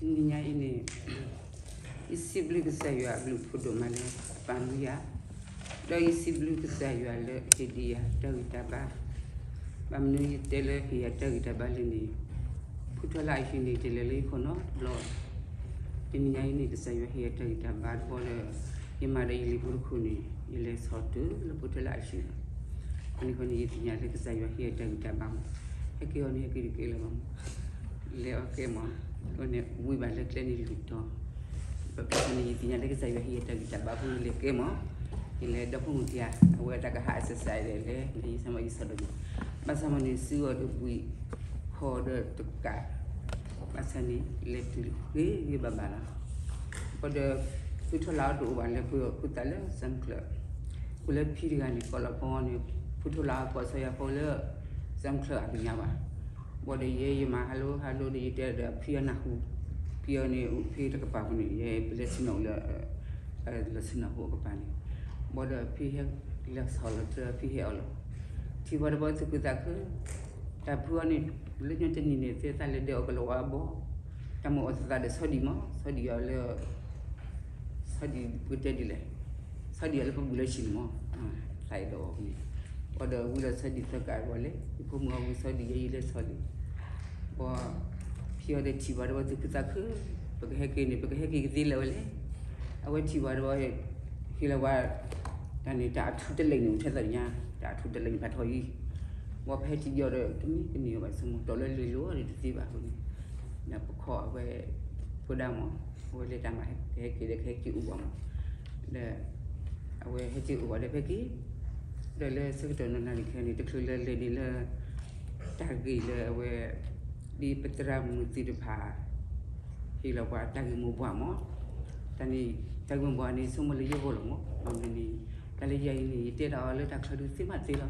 တနံၤညါအံၤန့ၣ် ယစံးဘျုးကစၢ်ယွၤအဘျုးအဖှိၣ်ဒိၣ်မးလၢအပာ်မူယၤ, ဒီးယစံးဘျုးကစၢ်ယွၤလၢအဟ့ၣ်ဒံးယၤတၢ်ဂံၢ်တၢ်ဘါ, ဘၣ်မနုၤယတဲလၢဟ့ၣ်ယၤတၢ်ဂံၢ်တၢ်ဘါလဲၣ်န့ၣ်, ဖုထီလၢအဟံၣ်န့ၣ် တလဲၤလၢယခိၣ်နီတဘျီ, တနံၤညါအံၤန့ၣ် ကစၢ်ယွၤဟ့ၣ်ယၤတၢ်ဂံၢ်တၢ်ဘါတဘျီဒီး ယမၤဒီးယလံၤဖိတခိၣ်န့ၣ် ယလဲၤဆီၣ်တုၤလၢဖုထီလၢအဟံၣ်လီၤ. အဃိန့ၣ်ယသ့ၣ်ညါလၢကစၢ်ယွၤဟ့ၣ်ယၤတၢ်ဂံၢ်တၢ်ဘါမး, ဟဲက့ၤအီၤန့ၣ် ဟဲက့ၤတကဲလၢၤဘၣ်မး, လဲၤအီၤကဲမး, အဃိန့ၣ် ဝံၤဘၣ်လၢကျဲန့ၣ်လုၢ်တီၤ, ဘၣ်ဆၣ်န့ၣ် ယသ့ၣ်ညါလၢကစၢ်ယွၤဟ့ၣ်ယၤတၢ်ဂံၢ်တၢ်ဘါအဃိန့ၣ် လဲၤကဲမး, ယလဲၤဒီဖိမုၣ်ခံဂၤ အဝဲတၢ်ကဟး exercise လဲၣ်လဲၣ် ယဆၢမးယဆီၣ်ဒိၣ်မး, ဘၣ်ဆၣ်မးန့ၣ် စုအီၤဒီးဘှံး ဃီဒီးတကး, ဘၣ်ဆၣ်န့ၣ် လဲၤတုၤဂ့ၤဂ့ၤဘၣ်ဘၣ်လီၤ. ဃီဒီး ဖုထီလၢအတအိၣ်ဘၣ်လၢပဃုသးလၢ စၢမ်ချၢၣ်, အိၣ်လၢဖံတဂၤန့ၣ် ကိးလီၤဖီန့ၣ် ဖုထီလၢအကိးဆီယၤဖီလၢ စၢမ်ချၢၣ်အကညးဘၣ်, ဘၣ်ဒီးယဲယမၤဟါလိဟါလိဒီး ယတဲဒီးအဖံအနၢ်ဟူ, ဖံအီၤန့ၣ် အိၣ်ဖဲတကပၤပူၤန့ၣ် ယဲပလဲၤဆ့ၣ်နီၤလၢ လၢဆ့ၣ်နီၤဖိအကပၤန့ၣ်, ဘၣ်ဒီးဖံဟဲ လဲၤဆီၣ်လီၤတၢ်ဖံဟဲအီၣ်လီၤ, ထံၣ်ဘၣ်တဘျီသုးခုသးခု, တၢ်ဖုအီၤန့ၣ် လၢညါတနံၤန့ၣ် သ့ၣ်သၣ်လဲၤဒဲးအီၣ်ကလီၤဝါအဘီ, တၢ်မိၣ်အီၤသးသးဒီးဆီဒံၣ်မး, ဆီဒံၣ်အီၤလၢ ဆီဒံၣ်ပတဲဒ်လဲၣ်, ဆီဒံၣ်အီၤလၢပဘူးလၢဆံးန့ၣ်မး, သးအဲၣ်ဒိးအီၤန့ၣ်, ဘၣ်ဒီးဝံၤဒီးဆီဒံၣ်သၢကးဘၣ်လဲၣ်, ယဖိမုၣ်အီၤဝံၤဆီဒံၣ်ယဲယလဲၤဆီလံ, ဘၣ် ဖံအီၤဒီးထံၣ်ဘၣ်တဘျီသုးခုသးခု, ပကဟဲက့ၤန့ၣ် ပကဟဲက့ၤကသ့လၢၤဝဲလဲၣ်, အဝဲထံၣ်ဘၣ်တဘျီ ဟ့ၣ်လီၤဝဲ တၢ်န့ၣ် တၢ်အထူတလ့ၣ်န့ၣ် အိၣ်ထဲသိးညါ, တၢ်အထူတလ့ၣ်န့ၣ် ဖးထီအံၤ, ဘၣ်ဖဲဟဲထံၣ်ယီၤဒီး တမ့ၢ်တန့ၢ်ဘၣ်ဆိကမိၣ် တီၢ်လၢလ့လိၤဒီးတသ့ဘၣ်အဃိန့ၣ်, ဒီးပခီၣ်အဝဲ ဖိဒါမး, အဝဲလဲၤတၢ်မၤဟဲက့ၤဒီးကဟဲက့ၤအိၣ်ဘၣ်မး, ဒီး အဝဲဟဲက့ၤအိၣ်ဘၣ်ဒီးဖဲက့ၤ, ဒီးလၢဆၢကတီၢ်နီၢ်နၣ်ရံၣ်ခဲအံၤန့ၣ် တချုးလၢလဲၤဒံးလၢ တၢ်ဂ့ၢ်လၢအဝဲ ဒ်ပသရၣ်မုၣ်သ့ၣ်တဖၣ် ဟ့ၣ်လီၤပှၤတၢ်ဂ့ၢ်မိၢ်ပှၢ်မး, တၢ်န့ၣ် တၢ်ဂ့ၢ်မိၢ်ပှၢ်န့ၣ် ဆိကမိၣ်လၢယဂီၢ်လီၤမး, ဘၣ်မနုၤန့ၣ် တၢ်လၢယၤအံၤန့ၣ် ယတဲဒၣ်အီၤလၢတၢ်ချၢဒုးသ့မးသ့လီၤ,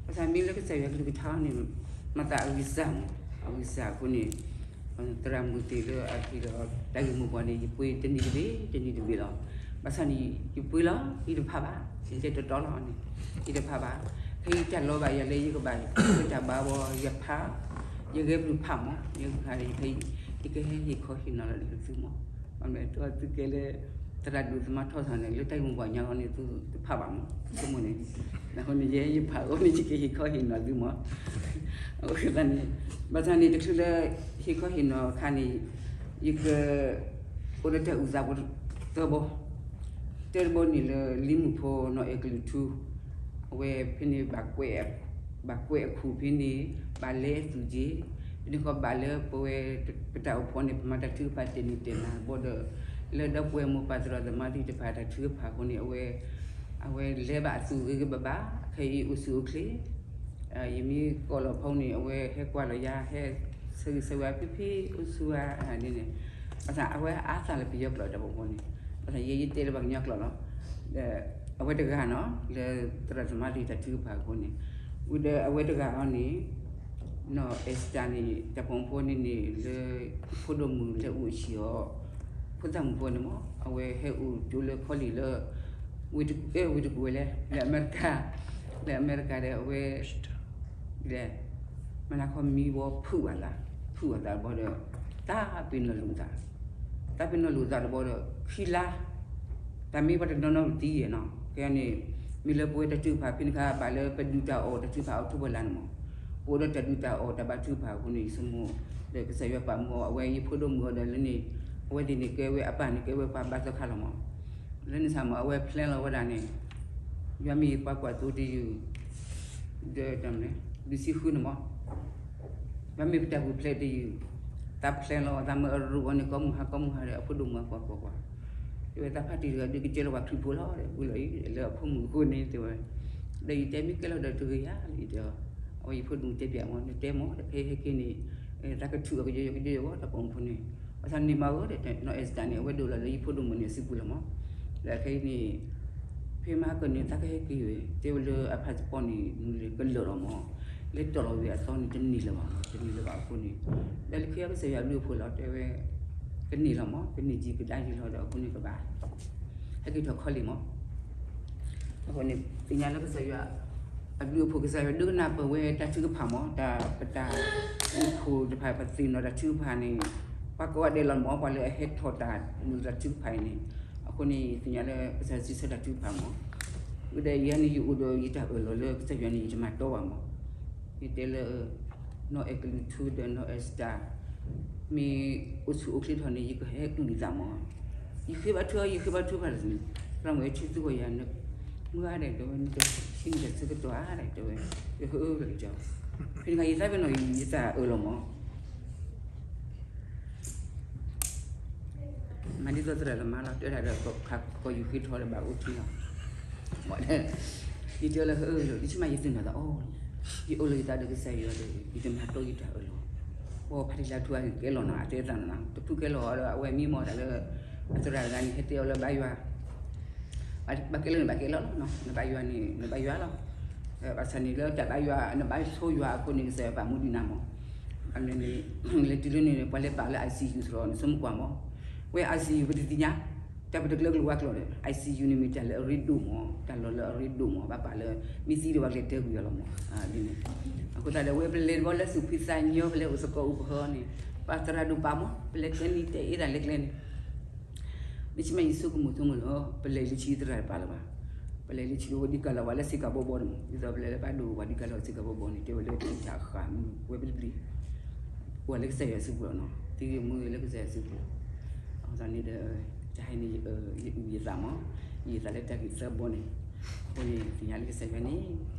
ဘၣ်ဆၣ်မ့ၢ်လၢကစၢ်ယွၤကလုၢ်ကထါအီၤန့ၣ် မၤသးအဂံၢ်စၢ်မး, အဂံၢ်စၢ်အဃိန့ၣ် သရၣ်မုၣ်သ့ၣ်လၢအဟ့ၣ်လီၤတၢ်ဂ့ၢ်မိၢ်ပှၢ်န့ၣ် ယပှ့ၤတနံၤတဘ့ၣ် တနံၤတဘ့ၣ်လီၤ, ဘၣ်ဆၣ်န့ၣ် ယပှ့ၤလီၤ ယတဖးဘၣ်, ယတဲတီတီလီၤန့ၣ် ယတဖးဘၣ်, ခဲအံၤတၢ်လီၤဘၣ်ယၤလၢယကဘၣ် တၢ်ဘါဝဲ ယဖး, ယဂဲၤဘျုးဖးမး, ယကဖးဒီး ယကဟဲ ယကဟ့ၣ်ခီဟ့ၣ်နီၤလီၤလၢသုမး, ဘၣ်မနုၤသုကဲလၢ သရၣ်ဒိၣ်သမါထီၣ်သးန့ၣ် လၢတၢ်ဂ့ၢ်မိၢ်ပှၢ်ညါလီၤန့ၣ် သုတဖးဘၣ်မး, ဆိကမိၣ်န့ၣ်, အဃိန့ၣ် ယဲယဖးအဃိန့ၣ် ယကဟ့ၣ်ခီဟ့ၣ်နီၤသုမး, အဃိသတးန့ၣ် ဘၣ်ဆၣ်န့ၣ် တချုးလၢ ဟ့ၣ်ခီဟ့ၣ်နီၤအခါန့ၣ် ယက အိၣ်ဒီးတၢ်အုၣ်သးဖိသၢဘီ, တၢတဘီန့ၣ်လၢ လံမုၣ်ဖိနီၢ်အဲၣ်ကလုၢ်ထူ, အဝဲဖဲန့ၣ် ဘၣ်ကွဲးအခိၣ်ဖဲန့ၣ်, ဘၣ်လဲၤအသူၣ်က့ၤ, ဖဲန့ၣ်ဃီဘၣ်လၢပဝဲ ပတၢ်အိၣ်ဖှိၣ်န့ၣ် ပမၤတၢ်ထုကဖၣ်တဲာ်န့ၢ်တဲာ်နၤဘၣ်ဒီး လၢဒီပုၢ်ဝဲၢ်မိၢ်ပၢ်သရၣ်သမါသ့ၣ်တဖၣ်တၢ်ထုကဖၣ်အဃိန့ၣ် အဝဲ အဝဲလဲၤဘၣ်အသူၣ်ဂ့ၤဂ့ၤဘၣ်ဘၣ်, ခဲအံၤအိၣ်ဆူၣ်အိၣ်ချ့ ယမ့ၢ်ကိးလီၤဖီန့ၣ် အဝဲဟဲကွၢ်လီၤယၤ ဟဲဆၢဂ့ၤဆၢဝါဖံဖံအိၣ်ဆူၣ်ဧါန့ၣ်, ဘၣ်ဆၣ်အဝဲအါသးလၢပယီၤကျိာ်တၢ်ပိာ်မုၣ်န့ၣ်, ဘၣ်ဆၣ်ယဲယတဲလၢပှၤကညီကျိာ်လီၤ, ဒီးအဝဲတဂၤနီၤ လၢသရၣ်သမါသ့ၣ်တၢ်ထုကဖၣ်အဃိန့ၣ်, ဝံၤဒီးအဝဲတဂၤအီၤန့ၣ် နီၢ်အဲၣ်စတၢ်န့ၣ် တၢ်ပိာ်မုၣ်ဖိန့ၣ်န့ၣ် လၢဖိဒိၣ်မုၣ်လဲၤအိၣ်အဆံးအီၤ, ဖိသၣ်မုၣ်ဖိန့ၣ်မး အဝဲဟဲအိၣ်ကၠိလၢခီလ့ၣ်လၢ ဝ့ၢ်တကူၣ်ဝဲလဲၣ် လၢအမဲရကၤ, လၢအမဲရကၤဒီးအဝဲ လဲၤ မနၤခီမံဘီဖုးအသး, ဖုးအသးတဘီဒီး တၢ်ပ့ၤနီၣ်လိာ်သး, တၢ်ပ့ၤနီၣ်လိာ်သးတဘီဒီး ခံလါ, တၢ်မ့ၢ်ပှၤတနီၤနီၤပသံယဲၢ်နီၤ, ခဲအံၤန့ၣ် မ့ၢ်လၢပဝဲတၢ်ထုကဖၣ်ဖဲန့ၣ်ခါ ဘၣ်လၢပဒုးတၢ်အီၣ်တၢ်ထုကဖၣ်အီးထိဘၢၣ်လါန့ၣ်မး, ပအိၣ်ဒီးတၢ်ဒုးတၢ်အီၣ်တၢ်ဘါထုကဖၣ်အဃိန့ၣ် ယဆိကမိၣ် ဒီးကစၢ်ယွၤပာ်မူအီၤအဝဲယဖိဒိၣ်မုၣ်အီၤဒီးလၢန့ၣ် အဝဲသ့ၣ်န့ၣ်ကဲဝဲအပၢ်န့ၣ် ကဲဝဲပှၤဘါသီခါလီၤမး, လၢန့ၣ်ဆၣ်မး အဝဲ plan လီၤဝဲဒၣ်န့ၣ် ယွၤမ့ၢ်ယကွၢ်ကွၢ်သိတယုၢ် ဒီးတၢ်မနုၤ ဒုးဆံဃုန့ၣ်မး, ယွၤမ့ၢ်ပတၢ်ပူၤဖျဲးတယုၢ်, သး plan လီၤ သးမၢအရူးအီၤန့ၣ် ကိးမုၢ်ဟါကိးမုၢ်ဟါဒီး အဖိဒိၣ်မုၣ်အကွၢ်ကွၢ်ကွၢ်, တဲဝဲသးဖါတံၢ်တဂၤဒုးကစၢၢ်လီၤပှၤခရံာ်ဖိလီၤ ဝံၤလီၤအံၤ လၢအဖိမုၣ်အဃိန့ၣ်တဲဝဲ, ဒီးယတဲမ့ၢ်ကဲလီၤဒီးတဂ့ၤယၤလံဒီး အဝဲယဖိဒိၣ်မုၣ်တဲပၠးမး နတဲမး ဒီးခဲအံၤဟဲက့ၤန့ၣ် သးကထုးအီၤကယီယီကယီယီဝဲ တၢ်ပိာ်မုၣ်ဖိန့ၣ်, ဘၣ်ဆၣ်န့ၣ်မၤဝဲဒီး နီၢ်အဲၣ်စတၢ်န့ၣ် အဝဲဒိးလီၤလၢယဖိဒိၣ်မုၣ်န့ၣ်အစုပူၤလီၤမး, ဒီးခဲအံၤန့ၣ် ဖဲမဟါကၢန့ၣ် သးကဟဲက့ၤဝဲ တဲဝဲလၢအ passport န့ၣ် မနုၤလဲၣ် ကလၢာ်လီၤမး, လဲၤတီၢ်လီၤဝံၤအသီန့ၣ် တန့ၢ်လၢၤဘၣ်မး တန့ၢ်လၢၤဘၣ်အဃိန့ၣ်, ဒီးလၢခံကစၢ်ယွၤအဘျုးအဖှိၣ်လီၤ တဲဝဲ ကန့ၢ်လီၤမး ကန့ၢ်ကံကဒါက့ၤလီၤဒီးအဃိန့ၣ်ကဘၣ် ဟဲက့ၤထီၣ်ခီလ့ၣ်မး, အဃိန့ၣ် သ့ၣ်ညါလၢကစၢ်ယွၤ အဘျုးအဖှိၣ် ကစၢ်ယွၤဒိကနၣ်ပဝဲတၢ်ထုကဖၣ်မး တၢ်ပတၢ်အိၣ်ဖှိၣ်တဖၣ် ပသ့ၣ်နီၣ်တၢ်ထုကဖၣ်န့ၣ် ပှၤကိးဂၤဒဲးလီၤမး ပှၤလၢအဟဲထီၣ်တၢ်နုာ်လီၤတၢ်ထုကဖၣ်အံၤန့ၣ်, အဃိန့ၣ် သ့ၣ်ညါလၢကစၢ်ယွၤစံးဆၢတၢ်ထုကဖၣ်မး, ဝဲဒၣ်ယၤန့ၣ် ယအိၣ်ဒီးယတၢ်အၢၣ်လီၤလၢကစၢ်ယွၤန့ၣ် ယတမၤတီဘၣ်မး, ယတဲလၢ နီၢ်အဲကလုးထူဒီးနီၢ်အဲစတၢ် မ့ၢ်အိၣ်ဆူၣ်အိၣ်ချ့ထီၣ်န့ၣ် ယကဟဲအုၣ်လံသးမး, ယဃ့ဘါထုအီၤ ယဃ့ဘါထုကဖၣ်လၢန့ၣ်, သရၣ်မုၣ်အဲထံသူဂီၢ်ယၤန့ၣ်, မုၢ်ဂၤဒဲးတဲဝဲ နကဟံးန့ၢ်တၢ်ဆၢကတီၢ်ဧါဒဲးတဲဝဲ, ယဟၢအၢလီၤက့ၤ, ဖဲန့ၣ်အခါယသးပ့ၤနီၣ်အံၤ ယတၢ်အၢၣ်လီၤမး မၤဒ်သိးသရၣ်လၢမါလီၤ, တဲဒၣ်ဒီးခးကီၢ်ယူၤဃ့ထီၣ်ဒီးဘၣ်အိၣ်ထံလီၤ, ယတဲလၢဟၢအၢလီၤ တဆံမးယသ့ၣ်နီၣ်သးအီၤ, ယအၢၣ်လီၤယသးဒီးကစၢ်ယွၤဒီး ယတမၤတီယတၢ်အၢၣ်လီၤ, ပှၤဖးတံၢ်လၢထူအကဲလီၤနီၤ အတဲသးနီၤ တဖုကဲလီၤဒီး အဝဲမံမီၢ်တၢ်လၢ အသရၣ်တဂၤန့ၣ် ဟဲတဲအီၤလၢဘါယွၤ ဘၣ်ကဲလၢနဘၣ်ကဲလီၤလီၤ, နဘါယွၤန့ၣ် နဘါယွၤလီၤ, ဘၣ်ဆၣ်န့ၣ်လၢတၢ်ဘါယွၤ နဘါဆိယွၤအဃိန့ၣ် ကစၢ်ယွၤပာ်မူဒံးနၤမး, အန့ၣ်န့ၣ် လဲၤတုၤလၢန့ၣ် ပှၤလဲၤပာ်လၢ I C U သရီ နဆိကမိၣ်ကွၢ်မး, ဝဲ I C U ပတသ့ၣ်ညါ, တၢ်ပတကျၢကလိာ်ဝါကျိာ်ဒီး I C U န့ၣ်မ့ၢ်တၢ်လၢအရ့ဒိၣ်မး, တၢ်လီၢ်လၢအရ့ဒိၣ်မး ဘၣ်ပာ်လၢ မ့ၢ်သံဒီးပှၤကလဲၤတဲကွံာ်အီၤလီၤမး, ဒ်န့ၣ်, အဃိသတးဒီး ဝဲပလဲၤတဘျီလၢသူၣ်ဖှံသးညီ ပလဲၤအိၣ်သကိးအိၣ်ပဟီန့ၣ် ပှၤသရၣ်ဒိၣ်ပာ်မး ပလဲၤတဲနံၤတဲအ့ၣ်တၢ်လဲၤကျဲန့ၣ် မ့ၢ်ဆံးမးယဆိကမိၣ်ဆိကမိၣ်လီၤ, ပလဲၤလၢဆံးသရၣ်တပာ်လၢၤဘၣ်, ပလဲၤလၢဆံးလၢဝဲဒံကလီၤဝဲလၢစ့ကၤဘီဘီန့ၣ်မး, ဒ်သိးပလဲၤလၢပၢ်ဒိၣ်ဝဲဒံကလီၤစ့ကၤဘီဘီန့ၣ် တဲဝဲလၢထံၣ်တၢ်ဃာ်မုၢ်ဝဲပတပျံၤ, ပှၤလၢကစၢ်ယွၤစုပူၤလီၤနီၤ, သံဂ့ၤမူဂ့ၤလၢကစၢ်ယွၤစုပူၤ, အဃိသတးန့ၣ်ဒီး တဟါအံၤန့ၣ် ယအုၣ်ယသးမး, ယအုၣ်ယသးလၢတၢ်ဂ့ၢ်သၢဘီန့ၣ်, အဃိန့ၣ် သ့ၣ်ညါလၢကစၢ်ယွၤန့ၣ်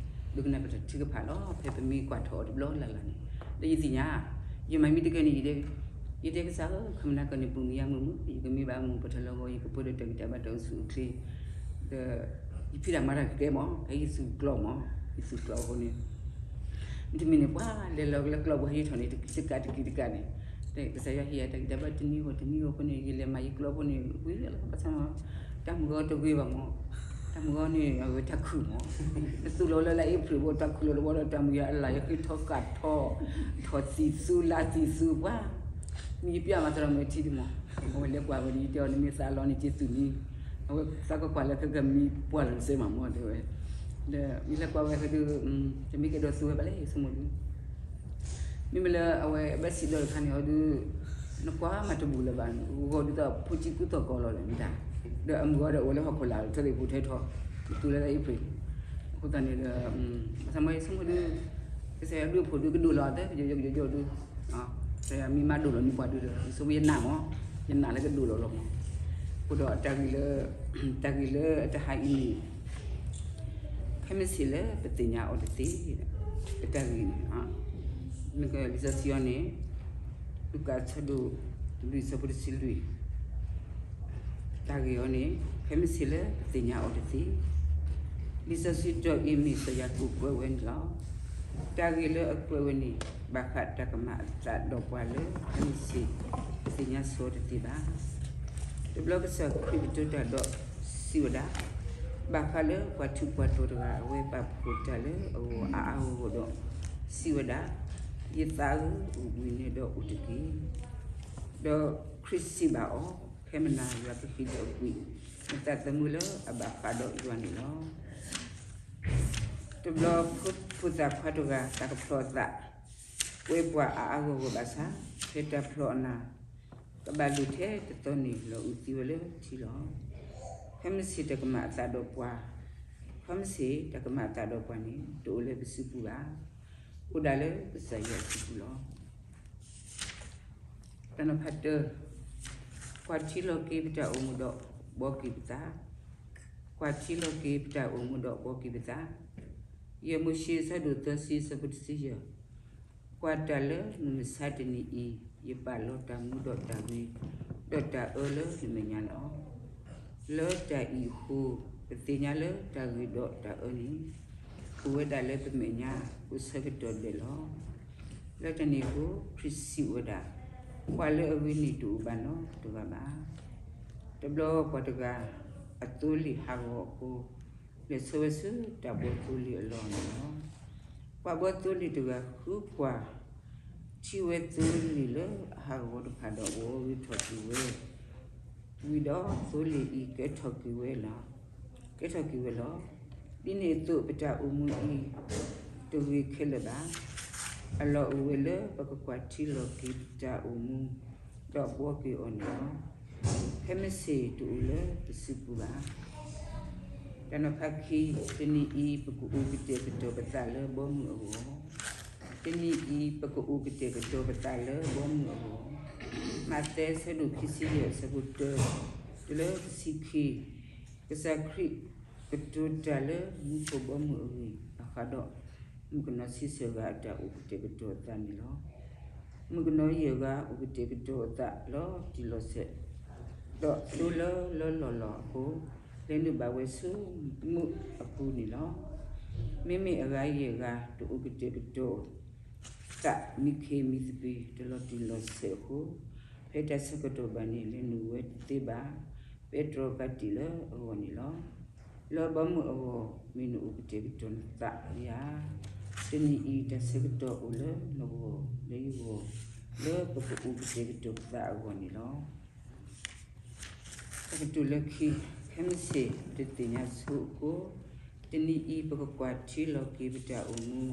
ဒိကနၣ်ပတၢ်ထုကဖၣ်လီၤ, ဖဲပမ့ၢ်ကွၢ်ထီၣ်အီၤတဘျီလၢ်လၢ်န့ၣ်, ဒီးယသ့ၣ်ညါ ယမၤမ့ၢ်တကဲန့ၣ် ယတဲကစၢ်ဧၢ, ခီမနၤကန့ၣ် ပူၤမံယါမုာ်မုာ် ယကမ့ၢ်ဘၣ်မုာ် ပထလီကီ ယကပၢဒီးတၢ်ဂံၢ်တၢ်ဘါတၢ်အိၣ်ဆူၣ်အိၣ်ချ့, ဒီး ယဖံးတၢ်မၤတၢ်ကကဲမး ဖဲယသူၣ်ကျီၢ်မး, ယသူၣ်ကျီၢ်အဃိန့ၣ် မ့တမ့ၢ်န့ၣ် ပှၤလဲၤလီၤလၢကျီၢ်ပူၤဟဲထီၣ်န့ၣ် တကံတကးတကံတကးန့ၣ်, ကစၢ်ယွၤဟ့ၣ်ယၤတၢ်ဂံၢ်တၢ်ဘါတနံၤဂီၢ်တနံၤဂီၢ်အဃိန့ၣ် ယလဲၤမၤယကျီၢ်ဖိန့ၣ် ဝံၤလီၤ ဘၣ်ဆၣ် တၢ်မုၢ်ဂီၤတဂ့ၤဘၣ်မး, တၢ်မုၢ်ဂီၤန့ၣ် အဝဲတၢ်ခုၣ်မး, နသူၣ်လီၤလၢလါအ့ဖြ့ၣ်ဘီ တၢ်ခုၣ်လီၤတဘီဒီးတၢ်မုၢ်ဂီၤအလၢ် ယဃ့ထီၣ်ကၣ်ထီၣ်, ထီၣ်သံၣ်သူလါသံၣ်သူပှၤ, မ့ၢ်ယပျၢ်မၤသရၣ်မုၣ်ထံဒံးမး, အဝဲလဲၤကွၢ်ဝဲဒ်ယတဲအီၤ နမ့ၢ်သးလီန့ၣ် က့ၤသူၣ်န့ၣ်, အဝဲသးကကွၢ်လၢခဲကမံပှၢ်လီၤစဲမးမးတဲဝဲ, ဒီးမ့ၢ်လဲၤကွၢ်ဝဲဟဲဒုး, တမ့ၢ်ကဲဒီးသူဝဲဘၣ်လဲၣ် ယဆိကမိၣ်ဒုး မ့မ့ၢ်လၢအဝဲဘၣ်စံးဒီးတခါန့ၣ်အီၤဒုး, နကွၢ်မးတဘူၣ်လၢၤဘၣ်, ဂီၤဒ်သိးဖိကံကူသိးကီးလီၤဒီးမ့ၢ်တၢ်, ဒီးအမုၢ်ဂီၤဒီးအိၣ်လၢဟီၣ်ခိၣ်လာ် ထၢသ့ၣ်ပူၤထဲထီၣ်, နသူလၢလါအ့ဖြ့ၣ်, အဃိသတးန့ၣ်ဒီး, ဘၣ်ဆၣ်မ့ၢ်ယဆိကမိၣ်ဒုး, ကစၢ်ယွၤဒုးအဖိဒုးကဒိၣ်လီၤသၢ ယိယိယိယိဒုး, ကစၢ်ယွၤမ့ၢ်မၤဒိၣ်လီၤန့ၢ်ပှၤဒုးဒီး ယဆိကမိၣ်ယနာ်မး, ယနာ်လၢကဒိၣ်လီၤလီၤမး, အဃိဒီးတၢ်ဂ့ၢ်လၢ, တၢ်ဂ့ၢ်လၢတဟါအံၤန့ၣ် ခဲမုၢ်ဆ့ၣ်လၢပသ့ၣ်ညါအီၤတသ့, ပတၢ်ဂ့ၢ်န့ၣ်, မ့ၢ်ကလံာ်စီဆှံအီၤန့ၣ်, လူၤကၣ်အဆၢဒိၣ်လွံၢ်အဆၢဖိတဆံလွံၢ်, တၢ်ဂ့ၢ်အီၤန့ၣ် ခဲမုၢ်ဆ့ၣ်လၢပသ့ၣ်ညါအီၤတသ့, လံာ်စီဆှံတီၤအံၤမ့ၢ်စီၤယၤကိာ်ကွဲးဝဲန့ၣ်လီၤ. တၢ်ဂ့ၢ်လၢအကွဲးဝဲန့ၣ် ဘၣ်ဃးတၢ်ကမၤအသးဒီးပှၤလၢခဲမုၢ်ဆ့ၣ် ပသ့ၣ်ညါဆိတသ့ဘၣ်. တဘျီကစၢ်ခရံာ်ကတိၤတၢ်ဒီးစံးဝဲဒၣ်, ဘၣ်ဃးလၢပှၤထူးပှၤတီၤတဂၤ အဝဲပာ်ဖှိၣ်တၢ်လၢအဂီၢ်အါအါဂီၢ်ဂီၢ်ဒီး, စံးဝဲဒၣ်, ယသးဧၢ, အိၣ်ဘှံးနံၤဒီးအိၣ်တက့ၢ်. ဒီးခရံာ်စံးဘၣ်အီၤ, ခဲမုၢ်နၤယွၤကဟ့ၣ်လၢအကွံာ် နသးသမူလၢအဘၣ်ဃးဒီးယွၤန့ၣ်လီၤ. တဘျီဖိသၣ်ခွါတဂၤ သးကဖျီအသး, ကွဲပှၤအါအါဂီၢ်ဂီၢ်ဘၣ်ဆၣ်, ဖဲတၢ်ဖျီအနၤ ကဘၣ်လုၢ်ထဲတသီန့ၣ် လီၤအုးသံဝဲလၢထံလီၤ. ခဲမုၢ်ဆ့ၣ်တၢ်ကမၤအသးဒီးပှၤ, ခဲမုၢ်ဆ့ၣ်တၢ်ကမၤအသးဒီးပှၤန့ၣ် တအိၣ်လၢပစုပူၤဘၣ်. အိၣ်ဒၣ်လၢကစၢ်ယွၤအစုပူၤလီၤ. တၢ်နီၤဖးတၢ, ကွၢ်ထံလီၤက့ၤပတၢ်အိၣ်မူဒီးဘှီက့ၤပသး, ကွၢ်ထံလီၤက့ၤပတၢ်အိၣ်မူဒီးဘှီက့ၤပသး. ယဲၢ်မိၤၡ့အဆၢဒိၣ်သၢဆံအဆၢဖိတဆံယဲၢ်, ကွၢ်တၢ်လၢမုၢ်မဆါတနံၤအံၤ, ယပာ်လီၤတၢ်မူဒီးတၢ်ဂ့ၤ, ဒီးတၢ်အၢလၢနမဲာ်ညါလီၤ. လၢတၢ်အံၤအဃိ, ပသ့ၣ်ညါလၢတၢ်ဂ့ၤဒီးတၢ်အၢန့ၣ်, အိၣ်ဝဲဒၣ်လၢပမဲာ်ညါကိးဆၢကတီၢ်ဒဲးလီၤ. လၢတၢ်န့ၣ်အဃိ, ခရံာ်စံးဝဲဒၣ်, ပှၤလၢအဂ့ၤန့ၣ်တအိၣ်ဘၣ်နီတဂၤဘၣ်. တဘျီပှၤတဂၤ အသိလ့ၣ်ဟးဂီၤအဃိ, လဲၤဆၢဝဲဆူတၢ်ဘှီသိလ့ၣ်အလီၢ်န့ၣ်လီၤ. ပှၤဘှီသိလ့ၣ်တဂၤဃုကွၢ် ထံၣ်ဝဲသိလ့ၣ်လၢအဟးဂီၤတဖၣ်ဒီး ဝီၤဂ့ၤထီၣ်က့ၤဝဲ, ဝံၤဒီးသိလ့ၣ်အံၤကဲထီၣ်က့ၤဝဲလီၤ. ကဲထီၣ်က့ၤဝဲလီၤ. ဒ်န့ၣ်အသိးပတၢ်အိၣ်မူအံၤ တဂ့ၤခဲလၢာ်ဘၣ်. အလီၢ်အိၣ်ဝဲလၢပကကွၢ်ထံလီၤက့ၤပတၢ်အိၣ်မူ, ဒီးဘှီက့ၤအီၤန့ၣ်လီၤ. ခဲမုၢ်ဆ့ၣ်တအိၣ်လၢပစုပူၤဘၣ်. တၢ်နီၤဖးခံ, တနံၤအံၤ ပကအိၣ်ကတဲာ်ကတီၤပသးလၢဘီမုၢ်အဂီၢ်, တနံၤအံၤ ပကအိၣ်ကတဲာ်ကတီၤပသးလၢဘီမုၢ်အဂီၢ်. မးသဲ အဆၢဒိၣ်ခံဆံယဲၢ် အဆၢဖိတၢ တုၤလၢတဆံခံ, ကစၢ်ခရံာ်ကတိၤတၢ်လၢမူခိၣ်ဘီမုၢ်အဂ့ၢ် အဃးဒီး မုၣ်ကနီၤဆံဆၢၣ်ဂၤအတၢ်အိၣ်ကတဲာ်ကတီၤအသးန့ၣ်လီၤ. မုၣ်ကနီၤယဲၢ်ဂၤ အိၣ်ကတဲာ်ကတီၤအသးလီၤတံၢ်လီၤဆဲး, ဒီးသိလၢလၢလီၢ်လီၢ်အဃိ, လဲၤနုာ်ဘၣ်ဝဲဆူမူးအပူၤန့ၣ်လီၤ. မ့မ့ၢ်အဂၤယဲၢ်ဂၤ တအိၣ်ကတဲာ်ကတီၤသး မံခ့မံသပ့ၤ တလီၤတံၢ်လီၤဆဲးအဃိ, ဖဲတၢ်ဆၢကတီၢ်ဘၣ်န့ၣ် လဲၤနုာ်ဝဲတသ့ဘၣ်. ပဲတြီကးတံာ်လၢအဂီၢ်န့ၣ်လီၤ. လၢဘီမုၢ်အဂီၢ် မ့ၢ်နအိၣ်ကတဲာ်ကတီၤနသးဧါ. တနံၤအံၤ တၢ်ဆၢကတီၢ်အိၣ်လၢနဂီၢ်လၢယဂီၢ် လၢပကအိၣ်ကတဲာ်ကတီၤပသးအဂီၢ်န့ၣ်လီၤ. တၢ်ကတိၤလၢခံ, ခဲမုၢ်ဆ့ၣ်ပတသ့ၣ်ညါဆိအဃိ, တနံၤအံၤ ပကကွၢ်ထံလီၤက့ၤပတၢ်အိၣ်မူ,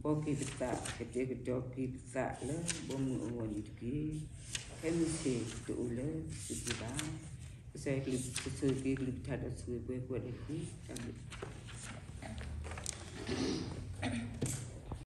ဘှီက့ၤပသး ကတဲာ်ကတီၤက့ၤပသးလၢဘီမုၢ်အဂီၢ်န့ၣ်တက့ၢ်. ခဲမုၢ်ဆ့ၣ်တအိၣ်လၢပစုပူၤဘၣ်. ကစၢ်ယွၤကဆိၣ်ဂ့ၤက့ၤကလုၢ်ကထါဒီးဆိၣ်ဂ့ၤပှၤကိးဂၤဒဲးတက့ၢ်. တၢ်ဘျုး